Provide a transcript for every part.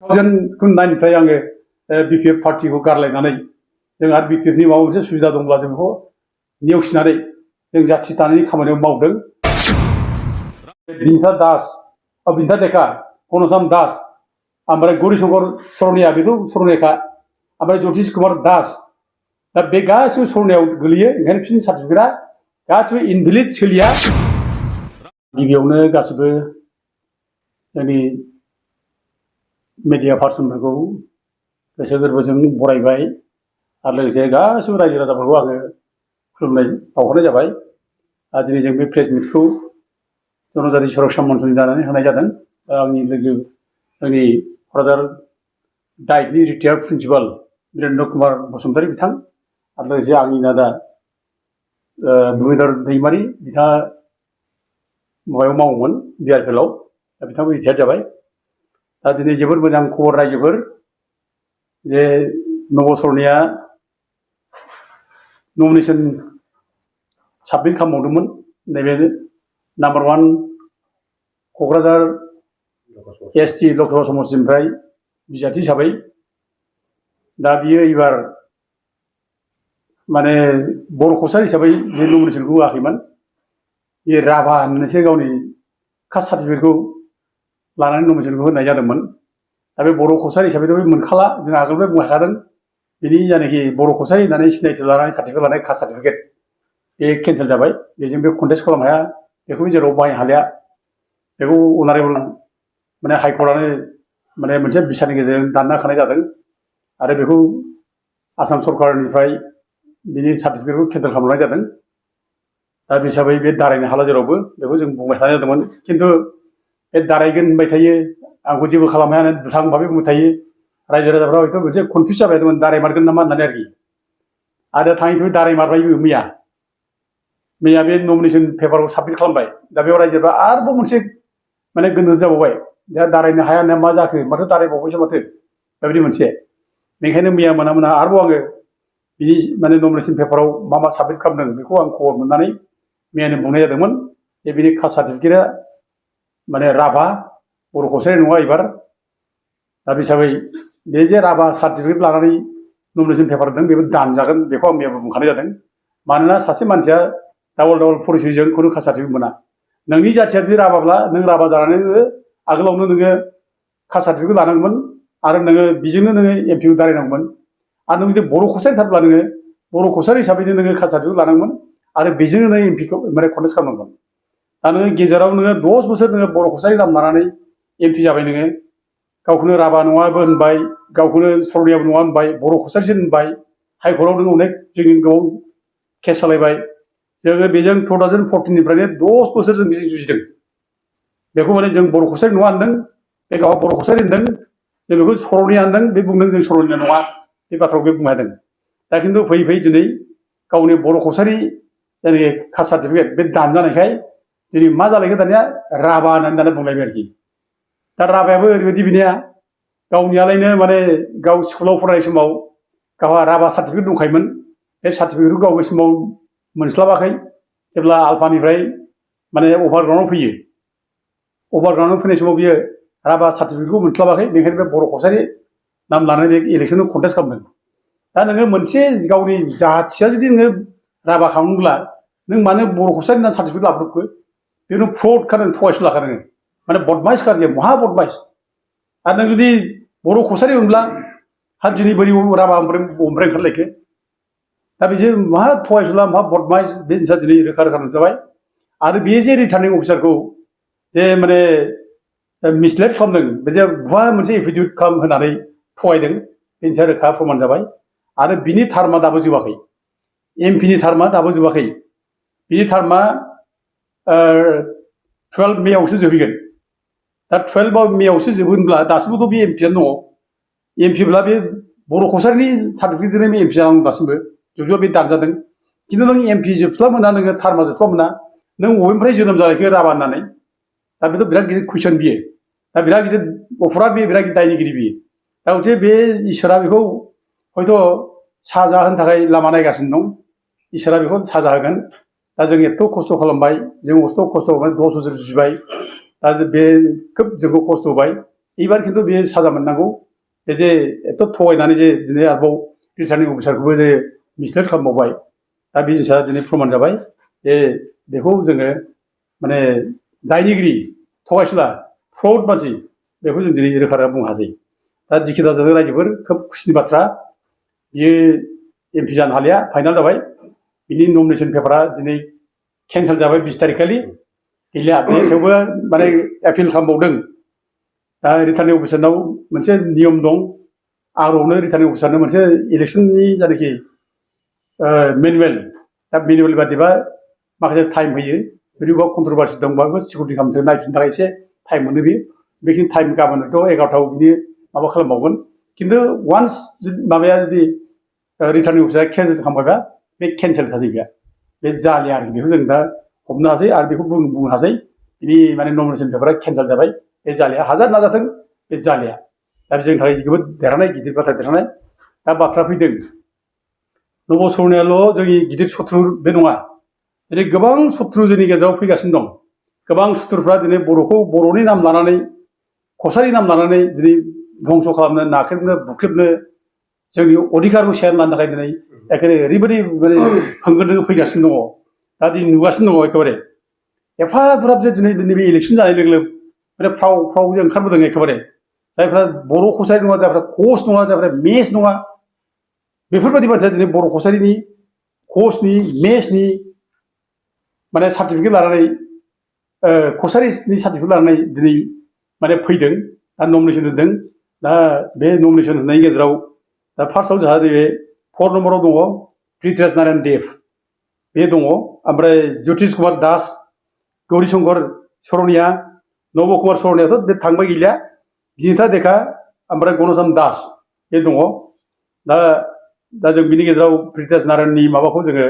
2009निफ्राय आङो BPF पार्टिखौ गारलायनानै जों आरो BPFनि माबा मोनसे सुबिदा दंब्ला जों बेखौ नेवसिनानै जों जाथि दानायनि खामानियाव मावदों। बिनिता दास, बिनिता डेका, घनश्याम दास, ओमफ्राय गौरीशंकर सरनिया बेथ' सरनियाखा, ओमफ्राय ज्योतिष कुमार दास, दा बे गासिबो सरनियाव गोलैयो। ओंखायनो बिसोरनि सार्टिफिकेटआ गासिबो इनभेलिड सोलिया। गिबियावनो गासिबो जोंनि मिडिया पार्सनफोरखौ गोसो गोरबोजों बरायबाय आरो लोगोसे गासिबो रायजो राजाफोरखौ आङो खुलुमनाय बावहरनाय जाबाय। दिनै जों बे प्रेस मिटखौ जनजाति सुरक्षा मन्चनि दानानै होनाय जादों। आंनि लोगो जोंनि क'क्राझार डाइटनि रिटायार्ड प्रिन्सिपाल बिरेन्द्र कुमार बसुमतारी बिथां आरो लोगोसे आंनि दादा भुमिधर दैमारि, बिथाङा माबायाव मावोमोन BRPL-आव, दा बिथाङाबो रिटायार्ड जाबाय। दा दिनै जोबोद मोजां खबर रायजोफोर जे नबसरनिया नमिनेसन साबमिट खालामबावदोंमोन नैबे नाम्बार 1 क'क्राझार ST लकसभा समस्टिनिफ्राय बिजाथि हिसाबै। दा बियो एबार माने बर' कसारि हिसाबै बे नमिनेसनखौ होआखैमोन। बे राभा होननानैसो गावनि कास्ट सार्टिफिकेटखौ लानानै नमिनेसनखौ होनाय जादोंमोन। दा बे बर' कसारि हिसाबैथ' बे मोनखाला, जों आगोलनिफ्राय बुंखादों। बिनि जायनाखि बर' कसारि होननानै सिनायथि लानानै सार्टिफिकेट लानाय कास्ट सार्टिफिकेट बे केन्सेल जाबाय। बेजों बे कन्टेस्ट खालामनो हाया, बेखौ जेराव बाहायनो हालिया। बेखौ अनारेबल माने हाइकर्टआनो माने मोनसे बिसारनि गेजेरजों दानना होखानाय जादों आरो बेखौ आसाम सरकारनिफ्राय बिनि सार्टिफिकेटखौ केन्सेल खालामनाय जादों। दा बे हिसाबै बे दारायनो हाला जेरावबो, बेखौ जों बुंबाय थानाय जादोंमोन। खिन्थु बे दारायगोन होनबाय थायो, आंखौ जेबो खालामनो हाया होननानै दुथां भाबै बुंबाय थायो। रायजो राजाफ्रा हयथ' मोनसे कनफिउज जाबाय थादोंमोन, दारायमारगोन नामा होननानै आरोखि। आरो थाङै थुङै दारायमारबायबो मैया बे नमिनेसन पेपारखौ साबमिट खालामबाय। दा बेयाव रायजोफ्रा आरोबाव मोनसे माने गोनो जाबावबाय, दा दारायनो हाया होननाया मा जाखो, माथो दारायबावबायसो माथो, बेबायदि मोनसे। बेनिखायनो मैया मोना आरोबाव आङो बिनि माने नमिनेसन पेपाराव मा मा साबमिट खालामदों बेखौ आं खबर मोननानै मैयानो बुंनाय जादोंमोन जे बिनि कास्ट सार्टिफिकेटआ माने राभा, बर' कसारि नङा एबार। दा बे हिसाबै बे जे राभा सार्टिफिकेट लानानै नमिनेसन पेपार होदों बेबो दानजागोन, बेखौ आं मैयाबो बुंखानाय जादों। मानोना सासे मानसिया डाबल परिचयजों खुनु कास्ट सार्टिफिकेट मोना। नोंनि जाथिया जुदि राभाब्ला नों राभा जानानै आगोलावनो नोङो कास्ट सार्टिफिकेट लानांगौमोन आरो नोङो बेजोंनो नोङो MP दारायनांगौमोन। आरो नों जुदि बर' कसारिथारब्ला नोङो बर' कसारि हिसाबैनो नोङो कास्ट सार्टिफिकेट लानांगौमोन आरो बेजोंनो नों MP खौ माने कन्टेस्ट खालामनांगौमोन। दा नोङो गेजेराव नोङो 10 बोसोर नोङो बर' कसारि नाम लानानै MP जाबाय, नोङो गावखौनो राभा नङाबो होनबाय, गावखौनो सरनियाबो नङा होनबाय, बर' कसारिसो होनबाय। हाइकर्टआव नों अनेक जोंनि गाव केस सालायबाय। जोङो बेजों 2014निफ्रायनो 10 बोसोर जों बेजों जुजिदों। बेखौ माने जों बर' कसारि नङा होनदों, बे गावहा बर' कसारि होनदों, जों बेखौ सरनिया होनदों, बे बुंदों जों सरनिया नङा, बे बाथ्राखौ बे बुंनो हादों। दा खिन्थु फैयै दिनै गावनि बर' कसारि जायनाखि कास्ट सार्टिफिकेट बे दानजानायखाय दिनै मा जालायखो दानिया राभा होननानै बुंलायबाय आरोखि। दा राभायाबो ओरैबायदि बिनिया गावनियालायनो माने गाव स्कुलाव फरायनाय समाव गावहा राभा सार्टिफिकेट दंखायोमोन। बे सार्टिफिकेटखौ गाव बे समाव मोनस्लाबाखै। जेब्ला आलफानिफ्राय माने अभारग्राउन्डआव फैयो, अभारग्राउन्डआव फैनाय समाव बियो राभा सार्टिफिकेटखौ मोनस्लाबाखै। बेनिखायनो बे बर' कसारि नाम लानानै बे इलेक्सनाव कन्टेस्ट खालामदों। दा नोङो मोनसे गावनि जाथिया जुदि नोङो राभा खालामोब्ला नों मानो बर' कसारि होननानै सार्टिफिकेट लाब्रबखो? बेनो फ्रडखा, नों थगायसुलाखा, नोङो माने बदमाइसखा आरोखि, महा बदमाइस। आरो नों जुदि बर' कसारि मोनब्ला हा दिनै बोरै राभा बबेनिफ्राय ओंखारलायखो? दा बेजों महा थगायसुला, महा बदमाइस, बे जिनिसा दिनै रोखा रोखा नुजाबाय। आरो बे जे रिटार्निं अफिसारखौ जे माने मिसलेट खालामदों, बे जे गुवार मोनसे एफिडेभिट होनानै थगायदों, बे जिनिसा रोखा प्रमान जाबाय। आरो बिनि टार्मआ दाबो जोबाखै, MP नि टार्मआ दाबो जोबाखै। बिनि टार्मआ 12 मेआवसो जोबहैगोन। दा 12 मेआवसो जोबगोनब्ला दासिमबोथ' बे MP आनो दङ। MP ब्ला बे बर' कसारिनि सार्टिफिकेटजोंनो बे MP जानांगौ दासिमबो, जुदिबा बे दानजादों। खिन्थु नों MP जोबस्लाब मोना, नोङो टार्मआ जोबस्लाब मोना, नों बबेनिफ्राय जोनोम जानायखो राभा होननानै? दा बेथ' बिराद गिदिर कुइसन बियो। दा बिराद गिदिर अपराध, बियो बिराद गिदिर दायनिगिरि बियो। दा गथिखे बे इसोरा बेखौ हयथ' साजा होनो थाखाय लामा नायगासिनो दं। इसोरा बेखौ साजा होगोन। दा जों एथ' खस्थ' खालामबाय, जों एथ' खस्थ' खालामनानै 10 बोसोर जुजिबाय। दा बे खोब जोंखौ खस्थ' होबाय। एबार खिन्थु बे साजा मोननांगौ बे जे एथ' थगायनानै जे दिनै आरोबाव रिटार्निं अफिसारखौबो जे मिसलिड खालामबावबाय दा बे जिनिसा दिनै प्रमान जाबाय जे बेखौ जोङो माने दायनिगिरि थगायसुला फ्रड मानसि बेखौ जों दिनै रोखा रोखा बुंनो हासै दा जिखि जादों रायजोफोर खोब खुसिनि बाथ्रा बियो एमपि जानो हालिया फाइनाल जाबाय बिनि नमिनेसन पेपारा दिनै केन्सेल जाबाय 20 तारिखखालि गैलिया बे थेवबो माने एपिल खालामबावदों दा रिटार्निं अफिसारनाव मोनसे नियम दं आर'नो रिटार्निं अफिसारनो मोनसे इलेक्सननि जायनाखि मेनुवेल दा मेनुवेल बादिबा माखासे टाइम होयो जुदि बबेबा कन्ट्रभार्सि दंबा बेखौ सिकिउरिटि खालामनो नायफिननो थाखाय एसे टाइम मोनो बेयो बेखिनि टाइम गाबोनथ' 11टायाव बिनि माबा खालामबावगोन खिन्थु वान्स माबाया जुदि रिटार्निं अफिसारा केन्सेल खालामबायबा बे केन्सेल खासै बे जालिया आरोखि बेखौ जों दा हमनो हासै आरो बेखौ बुंनो हासै बिनि माने नमिनेसन पेपारा केन्सेल जाबाय बे जालिया हाजार नाजाथों बे जालिया दा जोंनि थाखाय जोबोद देरहानाय गिदिर बाथ्रा देरहानाय दा बाथ्रा फैदों नब सरनायाल' जोंनि गिदिर सत्रु बे नङा दिनै गोबां सत्रु जोंनि गेजेराव फैगासिनो दं गोबां सुथुरफ्रा दिनै बर'खौ बर'नि नाम लानानै कसारि नाम लानानै दिनै धंस' खालामनो नाख्रेबनो बुख्रेबनो जोंनि अधिकारखौ सेनानै लानो थाखाय दिनै एखेबारे ओरैबायदि माने होंगो दोंगो फैगासिनो दङ दा दिनै नुगासिनो दङ एखेबारे एफाग्राब जे दिनै नैबे इलेक्सन जानाय लोगो लोगो माने फ्राव फ्राव जे ओंखारबोदों एखेबारे जायफ्रा बर' कसारि नङा जायफ्रा कच नङा जायफ्रा मेस नङा बेफोरबायदि मानसिया दिनै बर' कसारिनि कचनि मेसनि माने सार्टिफिकेट लानानै कसारिनि सार्टिफिकेट लानानै दिनै माने फैदों दा नमिनेसन होदों दा बे नमिनेसन होनायनि गेजेराव दा फार्स्टआव जोंहा नैबे 4 नम्बराव दङ प्रिथिराज नारायण देब बे दङ ओमफ्राय ज्यतिष कुमार दास गौरीशंकर सरनिया नब कुमार सरनियाथ' बे थांबाय गैलिया बिनिता देखा ओमफ्राय गणचन दास बे दङ दा जों बिनि गेजेराव प्रिथिराज नारायणनि माबाखौ जोङो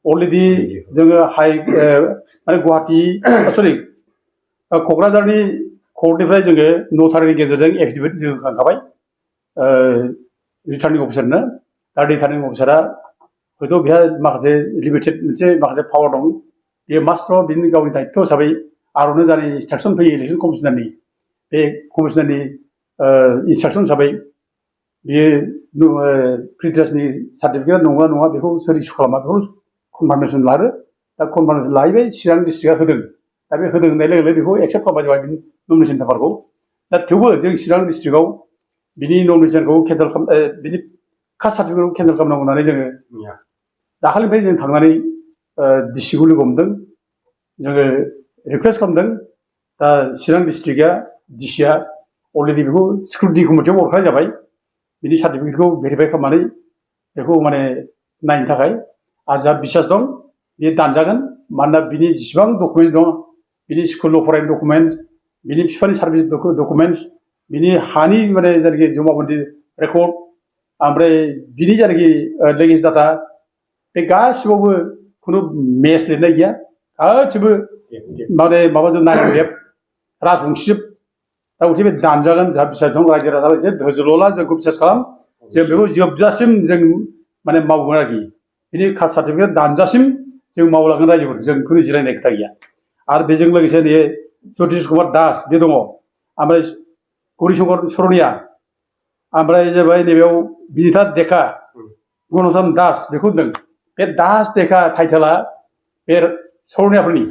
अलरेडि जोङो माने गुवाहाटि सरि क'क्राझारनि कर्टनिफ्राय जोङो नटारिनि गेजेरजों एफिडेभिट जों होखांखाबाय रिटार्निं अफिसारनो दा रिटार्निं अफिसारा हयथ' बेहा माखासे लिमिटेड मोनसे माखासे पावार दं बेयो मास्ट्र बिनि गावनि दायित्व हिसाबै आर'नो जानाय इन्सट्राकसन फैयो इलेक्सन कमिसनारनि बे कमिसनारनि इन्सट्राकसन हिसाबै बियो प्रिथिराजनि सार्टिफिकेट नंगौना नङा बेखौ सोर इसु खालामा बेखौ कनफार्मेसन लारो दा कनफार्मेसन लाहैबाय चिरां डिस्ट्रिक्टआ होदों दा बे होदों होननाय लोगो लोगो बेखौ एक्सेप्ट खालामबाय जाबाय बिनि नमिनेसन पेपारखौ दा थेवबो जों चिरां डिस्ट्रिक्टआव बिनि नमिनेसनखौ केन्सेल बिनि कास्ट सार्टिफिकेटखौ केन्सेल खालामनांगौ होननानै जोङो दाखालिनिफ्राय जों थांनानै डिसिखौ लोगो हमदों जोङो रिकुवेस्ट खालामदों दा चिरां डिस्ट्रिक्टआ डिसिआ अलरेडि बेखौ सिकिउरिटि कमिटियाव हरखानाय जाबाय बिनि सार्टिफिकेटखौ भेरिफाइ खालामनानै बेखौ माने नायनो थाखाय आरो जोंहा बिसास दं बे दानजागोन मानोना बिनि जेसेबां डकुमेन्ट दं बिनि स्कुलाव फरायनाय डकुमेन्टस बिनि बिफानि सार्भिस डकुमेन्टस बिनि हानि माने जायनाखि जमाबन्दी रेकर्ड ओमफ्राय बिनि जायनाखि लेगेज डाटा बे गासिबावबो खुनु मेच लिरनाय गैया गासिबो माने माबाजों नायरेब राजबंसिजोब दा गथे बे दानजागोन जोंहा बिसास दं रायजो राजा धोरजोल'ला जोंखौ बिसास खालाम जों बेखौ जोबजासिम जों माने मावगोन आरोखि बिनि कास्ट सार्टिफिकेट दानजासिम जों मावलांगोन रायजोफोर जों खुनु जिरायनाय खोथा गैया आरो बेजों लोगोसे नै ज्यतिष कुमार दास बे दङ ओमफ्राय गौरीशंकर सरनिया ओमफ्राय जाबाय नैबेयाव बिनिता देखा गणचन दास बेखौ होनदों बे दास देखा टाइटेला बे सरनियाफोरनि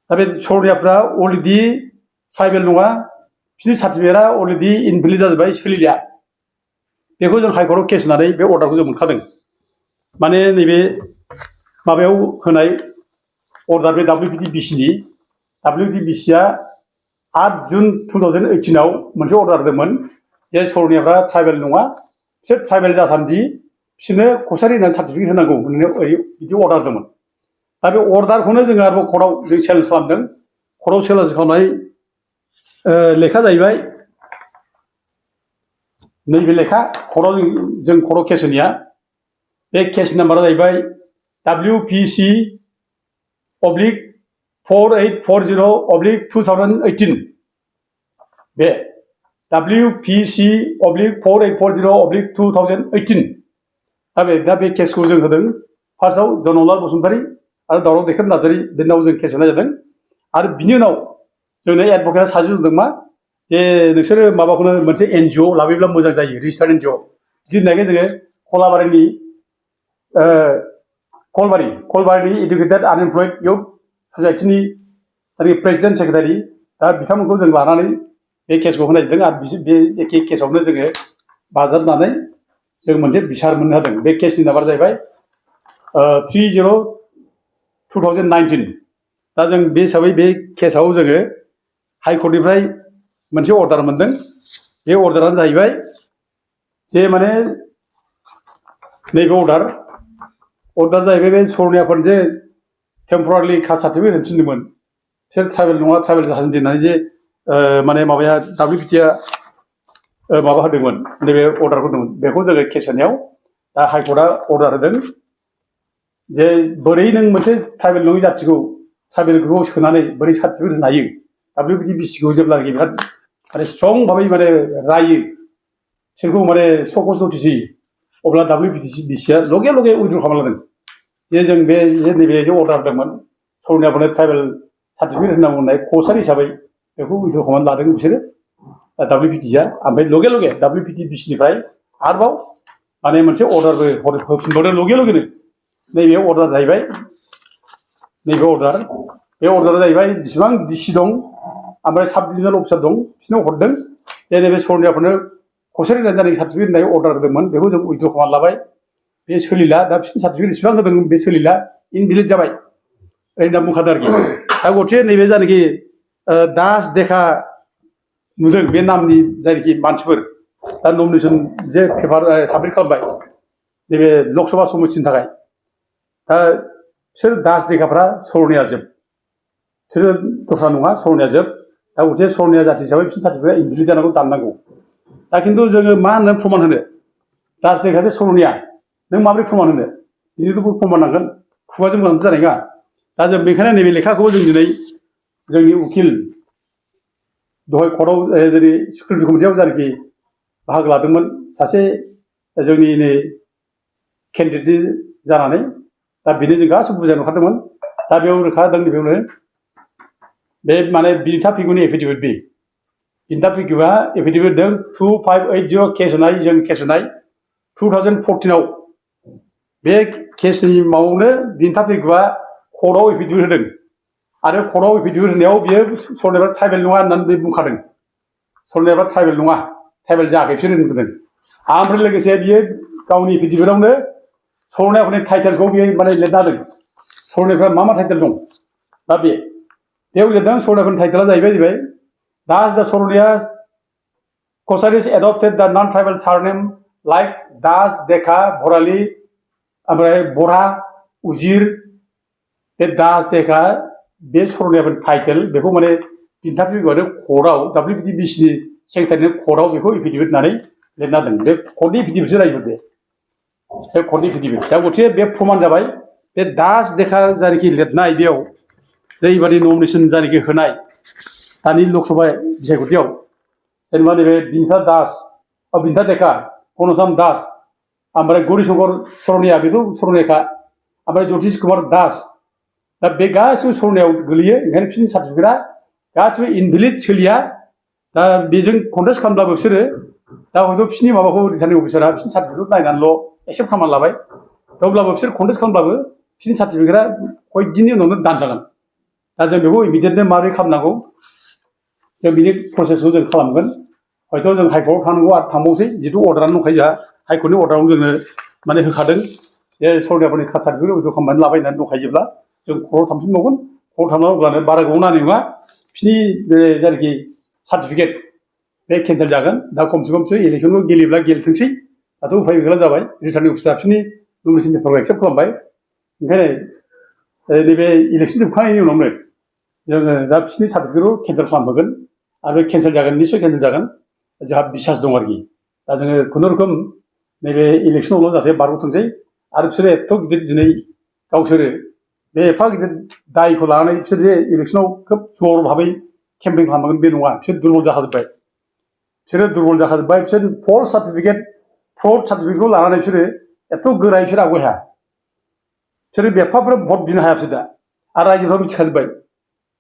दा बे सरनियाफ्रा अलरेडि ट्राइबेल नङा बिसोरनि सार्टिफिकेटआ अलरेडि इनभेलिड जाजोब्बाय सोलिलिया बेखौ जों हाइकर्टआव केस होनानै बे अर्डारखौ जों मोनखादों माने नैबे माबायाव होनाय अर्डार बे WPTBCनि WPTBCआ 8 जुन 2018आव मोनसे अर्डार होदोंमोन जे सरनियाफ्रा ट्राइबेल नङा बिसोर ट्राइबेल जासान्दि बिसोरनो कसारि होननानै सार्टिफिकेट होनांगौ होननानै बिदि अर्डार होदोंमोन दा बे अर्डारखौनो जोङो आरोबाव कर्टआव जों चेलेन्ज खालामदों कर्टआव चेलेन्ज खालामनाय लेखा जाहैबाय नैबे लेखा कर्टआव जों कर्टआव केस होनाया बे केस नाम्बारा जाहैबाय WPC/4840/2018 बे WPC/4840/2018 दा बे केसखौ जों होदों फार्स्टआव जनमलाल बसुमतारी आरो दावराव दैखोब नार्जारी बेनाव जों केस होनाय जादों आरो बिनि उनाव जोंनो एडभकेटआ साजेस्ट होदों मा जे नोंसोरो माबाखौनो मोनसे NGO लाबोयोब्ला मोजां जायो रेजिस्टार्ड NGO बिदि होननायखाय जोङो कलाबारिनि कलबारिनि educated unemployed youth ससाइटिनि president secretary दा बिथांमोनखौ जों लानानै बे केसखौ होनाय जादों आरो बे एखे केसावनो जोङो बाजारनानै जों मोनसे बिसार मोननो हादों बे केसनि नाम्बारा जाहैबाय 30/2019 दा जों बे हिसाबै बे केसाव जोङो हाइकर्टनिफ्राय मोनसे अर्डार मोनदों बे अर्डारानो जाहैबाय जे माने नैबे अर्डार जाहैबाय बे सरनियाफोरनो जे टेम्परारि कास्ट सार्टिफिकेट होनो थिनदोंमोन बिसोर ट्राइबेल नङा ट्राइबेल जाहोन दिन्नानै जे माने माबाया WPTआ माबा होदोंमोन नैबे अर्डारखौ होदोंमोन बेखौ जोङो केस होनायाव दा हाइकर्टआ अर्डार होदों जे बोरै नों मोनसे ट्राइबेल नङि जाथिखौ ट्राइबेलखौ सोनानै बोरै सार्टिफिकेट होनो हायो WPTBCखौ जेब्लानाखि बिराद माने स्ट्रं भाबै माने रायो बिसोरखौ माने सकस नटिस होयो अब्ला WPTBCआ लगे लगे उइद्र' खालामना लादों जे जों बे नैबे जे अर्डार होदोंमोन सरनियाफोरनो ट्राइबेल सार्टिफिकेट होनांगौ होननाय कचार हिसाबै बेखौ उइद्र' खालामनानै लादों बिसोरो WPTआ ओमफ्राय लगे लगे WPTBCनिफ्राय आरोबाव माने मोनसे अर्डारबो होफिनबावदों लगे लगेनो नैबे अर्डार जाहैबाय नैबे अर्डारा जाहैबाय बेसेबां DC दं ओमफ्राय साब डिभिजनेल अफिसार दं बिसोरनो हरदों जे नैबे सरनियाफोरनो कचार एरिया जानाय सार्टिफिकेट होननाय अर्डार होदोंमोन बेखौ जों उइद्र' खालामना लाबाय बे सोलिला दा बिसोरनि सार्टिफिकेट बेसेबां होदों बे सोलिला इनभेलिड जाबाय ओरै होनना बुंखादों आरोखि दा गथे नैबे जानाखि दास देखा नुदों बे नामनि जायनाखि मानसिफोर दा नमिनेसन जे पेपार साबमिट खालामबाय नैबे लकसभा समितिनि थाखाय दा बिसोर दास देखाफ्रा सरनिया जोब बिसोरो दस्रा नङा सरनिया जोब दा गथे सरनिया जाथि हिसाबै बिसोरनि सार्टिफिकेटआ इनभेलिड जानांगौ दाननांगौ दा खिन्थु जोङो मा होनो प्रमान होनो दास देखासो सरनिया नों माबोरै प्रमान होनो बिनिथ' प्रमान नांगोन खुगाजों बुंनानैथ' जानाय नङा दा जों बेखायनो नैबे लेखाखौ जों दिनै जोंनि उकिल दहाय कर्टआव जोंनि सिकिउरिटि कमिटियाव जायनाखि बाहागो लादोंमोन सासे जोंनिनो केन्डिडेट जानानै दा बेनो जों गासिबो बुजायनो ओंखारदोंमोन दा बेयाव रोखा होदों बेयावनो बे माने बिनिथा पिगुनि एफिडेभिट बे बिनिथा पिगुआ एफिडेभिट होदों 2580 केस होनाय जों केस होनाय 2014आव बे केसनि मावनो बिनिथा पिगुआ कर्टआव एफिडेभिट होदों आरो कर्टआव एफिडेभिट होनायाव बियो सरनियाफ्रा ट्राइबेल नङा होननानै बे बुंखादों सरनियाफ्रा ट्राइबेल नङा ट्राइबेल जायाखै बिसोर होनदों ओमफ्राय लोगोसे बियो गावनि एफिडेभिटआवनो सरनियाफोरनि टाइटेलखौ बियो माने लिरना होदों सरनियाफ्रा मा टाइटेल दं दा बेयाव लिरदों सरनियाफोरनि टाइटेला जाहैबाय दास दा सरनिया कचारिस एडप्टेड दा नन ट्राइबेल सारनेम लाइक दास देखा भराली ओमफ्राय बरा उजिर बे दास देखा बे सरनियाफोरनि टाइटेल बेखौ माने बिनिथा पिगुआनो कर्टआव WPTBCनि सेक्रेटारिनि कर्टआव बेखौ एफिडेभिट होननानै लिरना होदों बे कर्टनि एफिडेभिटसो जाहैबाय बे कर्टनि एफिडेभिट दा गथे बे प्रमान जाबाय बे दास देखा जायनाखि लिरनाय बेयाव जेरैबादि नमिनेसन जायनाखि होनाय दानि लकसभा बिसायख'थियाव जेनेबा नैबे बिनिथा देखा घनश्याम दास ओमफ्राय गौरीशंकर सरनिया बेथ' सरनियाखा ओमफ्राय ज्योतिष कुमार दास दा बे गासिबो सरनियाव गोलैयो ओंखायनो बिसोरनि सार्टिफिकेटआ गासिबो इनभेलिड सोलिया दा बेजों कन्टेस्ट खालामब्लाबो बिसोरो दा हयथ' बिसोरनि माबाखौ रिटार्निं अफिसारा बिसोरनि सार्टिफिकेटखौ नायनानैल' एक्सेप्ट खालामना लाबाय थेवब्लाबो बिसोर कन्टेस्ट खालामब्लाबो बिसोरनि सार्टिफिकेटआ कयदिननि उनावनो दानजागोन दा जों बेखौ इमिडियेटनो माबोरै खालामनांगौ जों बिनि प्रसेसखौ जों खालामगोन हयथ' जों हाइकर्टआव थांनांगौ आरो थांबावसै जिथु अर्डारानो दंखायो जोंहा हाइकर्टनि अर्डाराव जोंनो माने होखादों बे सरनियाफोरनि कास्ट सार्टिफिकेट उइद्र' खालामनानै लाबाय होननानै दंखायो जेब्ला जों कर्टआव थांफिनबावगोन कर्टआव थांनानै अब्लानो बारा गोबाव नांनाय नङा बिसोरनि बे जायनाखि सार्टिफिकेट बे केन्सेल जागोन दा खमसे खम बिसोर इलेक्सनखौ गेलेब्ला गेलेथोंसै दाथ' उफाय गैला जाबाय रिटार्निं अफिसारा बिसोरनि नमिनेसन पेपारखौ एक्सेप्ट खालामबाय ओंखायनो नैबे इलेक्सन जोबखांनायनि उनावनो जोङो दा बिसोरनि सार्टिफिकेटखौ केन्सेल खालामहोगोन आरो केन्सेल जागोन निस्सय केन्सेल जागोन जोंहा बिसास दं आरोखि दा जोङो खुनुरुखुम नैबे इलेक्सनावल' जाहाथे बारग'थोंसै आरो बिसोरो एथ' गिदिर दिनै गावसोरो बे एफा गिदिर दायखौ लानानै बिसोर जे इलेक्सनाव खोब जर भाबै केम्पेइन खालामगोन बे नङा बिसोर दुरबल जाखाजोब्बाय बिसोर फल्स सार्टिफिकेट फ्रड सार्टिफिकेटखौ लानानै बिसोरो एथ' गोरायै बिसोर आवगाय हाया बिसोरो बेफाफ्रा भट बिनो हाया बिसोर दा आरो रायजोफ्रा मिथिखाजोब्बाय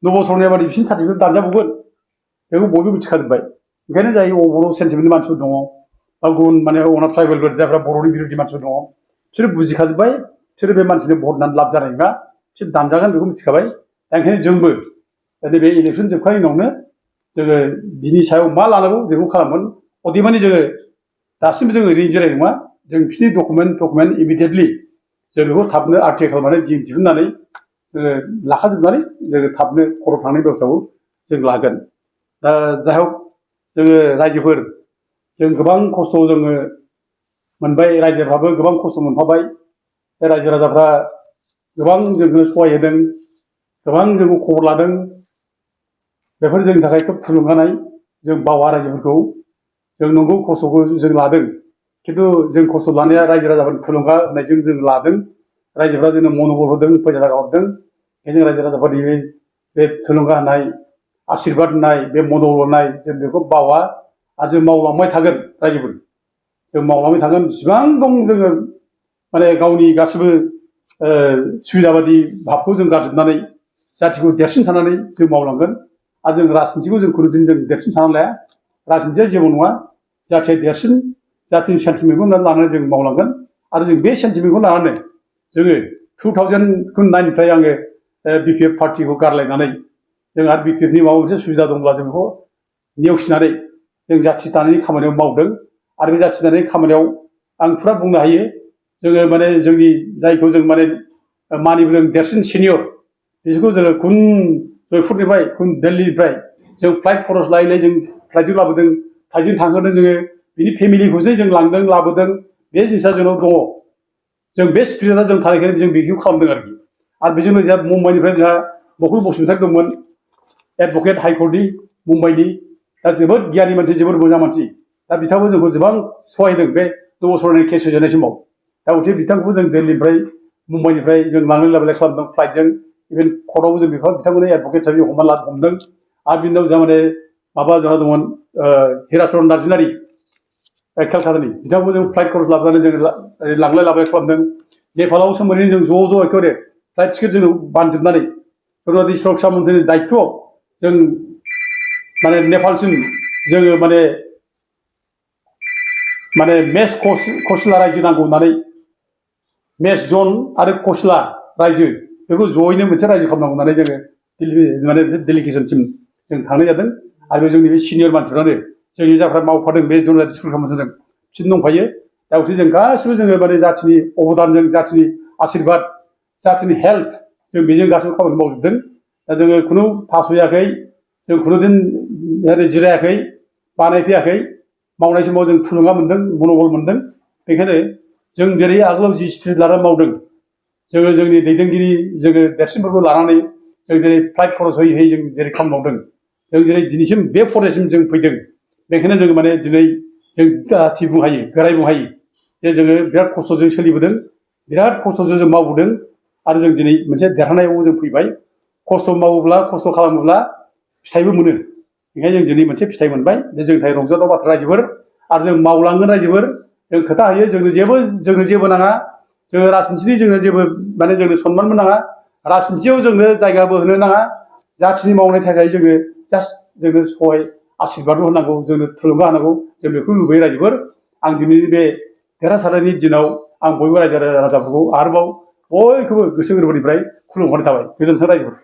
नब सरनिया बादि बिसोरनि सार्टिफिकेट दानजाबावगोन बेखौ बयबो मिथिखाजोब्बाय। ओंखायनो जाय बर' सेन्टिमेन्टनि मानसिफोर दङ बा गुबुन माने अनाथ ट्राइबेलफोर जायफ्रा बर'नि बिरोधि मानसिफोर दङ बिसोरो बुजिखाजोब्बाय बिसोरो बे मानसिनो भट होनानै लाब जानाय नङा बिसोर दानजागोन बेखौ मिथिखाबाय। दा ओंखायनो जोंबो नैबे इलेक्सन जोबखांनायनि उनावनो जोङो बिनि सायाव मा लानांगौ बेखौ खालामगोन। अदेबानि जोङो दासिमबो जोङो ओरैनो जिरायनाय नङा। जों बिसोरनि डकुमेन्ट इमिडियेटलि जों बेखौ थाबनो आरटिआइ खालामनानै दिहुननानै जोङो लाखाजोबनानै जोङो थाबनो खर'आव थांनाय बेब'स्थाखौ जों लागोन। दा जाय हक जोङो रायजोफोर जों गोबां खस्थ' जोङो मोनबाय, रायजोफ्राबो गोबां खस्थ' मोनफाबाय। बे रायजो राजाफ्रा गोबां जोंनो सहाय होदों, गोबां जोंखौ खबर लादों। बेफोर जोंनि थाखाय खोब थुलुंगानाय। जों बावा रायजोफोरखौ जों नंगौ खस्थ'खौ जों लादों, खिन्थु जों खस्थ' लानाया रायजो राजाफोरनि थुलुंगा होनायजों जों लादों। रायजोफ्रा जोंनो मन'बल होदों, फैसा थाखा हरदों। बेखायनो रायजो राजाफोरनि बे थुलुंगा होनाय, आसिरबाद होनाय, बे मन'बल होनाय जों बेखौ बावा आरो जों मावलांबाय थागोन। रायजोफोर जों मावलांबाय थागोन। जेसेबां दं जोङो माने गावनि गासिबो सुबिदा बादि भाबखौ जों गारजोबनानै जाथिखौ देरसिन साननानै जों मावलांगोन। आरो जों राजनितिखौ जों खुनुदिन जों देरसिन साननानै लाया। राजनितिया जेबो नङा, जाथिया देरसिन, जातिनि सेन्टिमेन्टखौ लानानै जों मावलांगोन। आरो जों बे सेन्टिमेन्टखौ लानानै जोङो 2009निफ्राय आङो BPF पार्टिखौ गारलायनानै जों आरो BPFनि माबा मोनसे सुबिदा दंब्ला जों बेखौ नेवसिनानै जों जाथि दानायनि खामानियाव मावदों। आरो बे जाथि दानायनि खामानियाव आं फुरा बुंनो हायो जोङो माने जोंनि जायखौ जों माने मानिबोदों देरसिन सिनियर बिसोरखौ जोङो खुन जयपुरनिफ्राय खुन दिल्लीनिफ्राय जों फ्लाइट खरस लायै लायै जों फ्लाइटजों लाबोदों, फ्लाइटजों थांहोदों जोङो। बिनि फेमिलिखौसो जों लांदों, लाबोदों। बे जिनिसा जोंनाव दङ। जों बे स्पिरिटआ जों थानायखायनो जों बेखौ खालामदों आरोखि। आरो बेजोंनो जोंहा मुम्बाइनिफ्राय जोंहा बकुल बसुमतारी दंमोन, एडभकेट हाइकर्टनि मुम्बाइनि। दा जोबोद गियानि मानसि, जोबोद मोजां मानसि। दा बिथांखौ जोंखौ गोबां सहाय होदों बे 9 बोसोरनि केस होजेननाय समाव। दा गथिखे बिथांखौबो जों दिल्लीनिफ्राय मुम्बाइनिफ्राय जों लांलाय लाबोलाय खालामदों फ्लाइटजों। इभेन कर्टआवबो जों बिथांमोननि एडभकेट हिसाबै हमदों। आरो बिनि उनाव जोंहा माने माबा जोंहा दंमोन हिराचरन नार्जारि केलकातानि, बिथांखौबो जों फ्लाइट खरस लाबोनानै जों लांलाय लाबोलाय खालामदों। नेपालाव सोमोरैनो जों ज' एखेबारे फ्लाइट टिकेट जों बानजोबनानै रुनादी सुरक्षा मन्थ्रिनि दायित्वआव जों माने नेपालसिम जोङो माने मेस कौशला रायजो नांगौ होननानै मेस जन आरो कौशला रायजो बेखौ जयैनो मोनसे रायजो खालामनांगौ होननानै जोङो माने डेलिगेसनसिम जों थांनाय जादों। आरो जोंनि बे सिनियर मानसिफ्रानो जोंनि जायफ्रा मावफादों बे रुनादी सुरक्षा मन्थ्रिजों बिसोर दंफायो। दा गथिखे जों गासिबो जोङो माने जाथिनि अबदानजों, जाथिनि आसिरबाद, जाथिनि हेल्प जों बेजों गासिबो खामानि मावजोबदों। दा जोङो खुनु फासयाखै, जों खुनुदिन जिरायाखै, बानायफैयाखै। मावनाय समाव जों थुलुंगा मोनदों, मन'बल मोनदों। बेखायनो जों जेरै आगोलाव जि स्पिरिट लानानै मावदों, जोङो जोंनि दैदेनगिरि जोङो देरसिनफोरखौ लानानै जों जेरै फ्लाइट खरस होयै होयै जों जेरै खामानि मावदों, जों जेरै दिनैसिम बे फर्यायसिम जों फैदों। बेखायनो जोङो माने दिनै जों गाथि बुंनो हायो, गोराय बुंनो हायो जे जोङो बिराद खस्थ'जों सोलिबोदों, बिराद खस्थ'जों जों मावबोदों। आरो जों दिनै मोनसे देरहानायाव जों फैबाय। खस्थ' मावोब्ला, खस्थ' खालामोब्ला फिथाइबो मोनो। ओंखायनो जों दिनै मोनसे फिथाइ मोनबाय। बे जोंनि थाखाय रंजाथाव बाथ्रा रायजोफोर। आरो जों मावलांगोन रायजोफोर। जों खोथा होयो जोंनो जेबो नाङा। जोङो राजनितिनि जोंनो जेबो माने जोंनो सनमानबो नाङा। राजनितियाव जोंनो जायगाबो होनो नाङा। जाथिनि मावनायनि थाखाय जोङो जास्ट जोंनो सहाय आसिरबादल' होनांगौ, जोंनो थुलुंगा होनांगौ। जों बेखौ लुबैयो रायजोफोर। आं दिनैनि बे देरहासारनायनि दिनाव आं बयबो रायजो राजाफोरखौ आरोबाव बयखौबो गोसो गोरबोनिफ्राय खुलुमहरनाय थाबाय। गोजोन्थों रायजोफोर।